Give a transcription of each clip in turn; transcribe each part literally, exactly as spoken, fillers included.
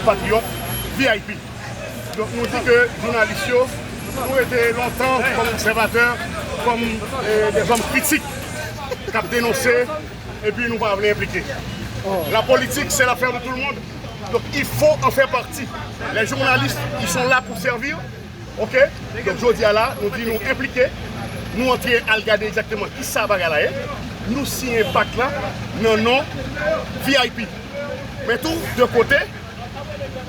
Patriyòt V I P. Donk, nou di ke jounalis yo, nou rete lontan kòm obsèvatè, kòm, eh, des hommes critiques, k ap denonse, epi nou pa vle enplike. La politique, c'est l'affaire de tout le monde. Donc, il faut en faire partie. Les journalistes, ils sont là pour servir. OK? Donk, jodi a la, nou di nou enplike, nou antre al gade egzakteman ki sa bagay la ye. Nou siyen pak la nan non V I P. Men tou, de kote,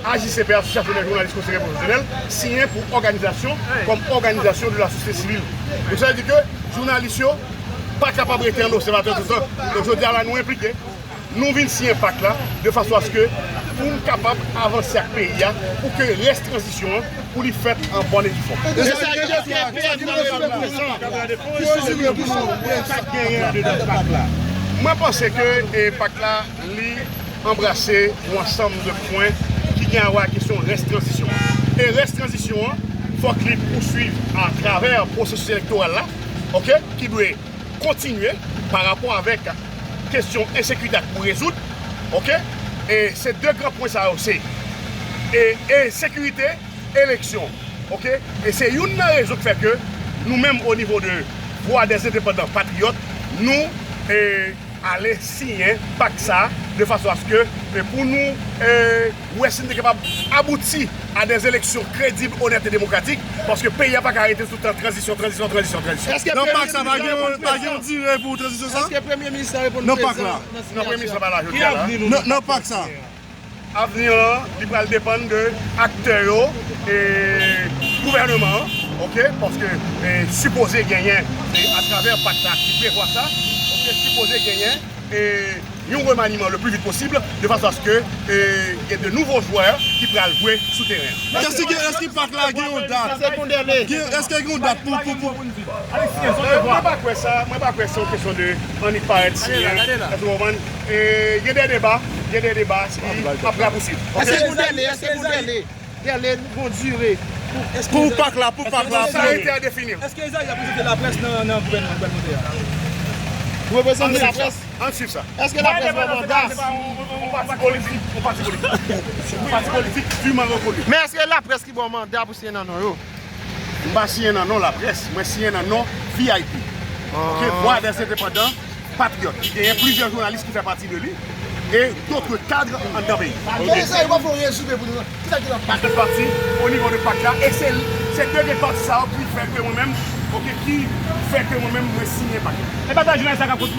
A J C P, Association des journalistes considérés professionnels, siyen pou òganizasyon, kòm òganizasyon de la société civile. Donk, sa vle di ke jounalis yo pa kapab rete an obsèvatè toutan. Donk, jodi a la, nou enplike. Nou vin siyen pak la, de fason aske pou n kapab avanse ak peyi a, pou ke rès tranzisyon an, pou li fèt an bòn e difò. Mwen panse ke, eh, pak la, li anbrase yon ansanm de pwen ki gen a wè ak kesyon rès tranzisyon an. E rès tranzisyon an, fòk li pouswiv atravè pwosesis elektoral la, OK, ki dwe kontinye pa rapò avèk kesyon ensekirite a pou rezoud, OK? E se de gran pwen sa yo, se, e, ensekirite, eleksyon, OK? E se youn nan rezon ki fè ke nou menm, o nivo de Vwa dè Endepandan Patriyòt, nou, e, ale siyen pak sa, de fason aske, e, pou nou, e, wè si n te kapab abouti a dè eleksyon kredib, onèt e demokratik, paske peyi a pa ka rete sou tan tranzisyon, tranzisyon, tranzisyon, tranzisyon. Nan pak sa, pa gen, pa gen yon dire pou tranzisyon sa? Èske Premye Minis la reponn prezan nan pak la? Non, Premye Minis la pa la jodi a la. Nan, nan pak sa. Avni an, li pral depann de aktè yo e gouvènman an, OK? Paske, e, sipoze genyen, e, atravè pak la ki prevwa sa, OK, sipoze genyen, e, yon remaniman le pli vit posib, de fason aske, e, gen de nouvo jwè ki pral jwe sou teren an. Èske gen, èske pak la gen yon dat? Gen, èske gen yon dat pou, pou, pou... Mwen pa kwè sa, mwen pa kwè se yon kesyon de annik parèt siyen. Èske w konprann? E, gen de deba, gen de deba ki ap rapousuiv. Èske pou dèle, èske pou dèle, dèle gon dire pou, èske pou pak la, pou pak la, sa rete a defini. Èske Ezayi ap reprezante laprès nan, nan gouvènman, gouvènman an? Pou reprezante laprès? Ann swiv sa. Èske laprès ba manda? Se pa yon, yon pati politik, yon pati politik. Yon pati politik diman rekoni. Men èske laprès ki ba w manda pou siyen nan non yo? M pa siyen nan non laprès, mwen siyen nan non V I P. OK, Vwa dè Endepandan Patriyòt. Genyen plizyè jounalis ki fè pati de li e dotre kad anndan peyi. Men sa yo pa fè yon rezime pou nou. Kisa ki nan pak la? Pati, o nivo de pak la, e se, se de, de pati sa yo ki fè ke mwen menm, OK, ki fè ke mwen menm, mwen siyen pak la. E pa ta jounalis la k ap kontinye.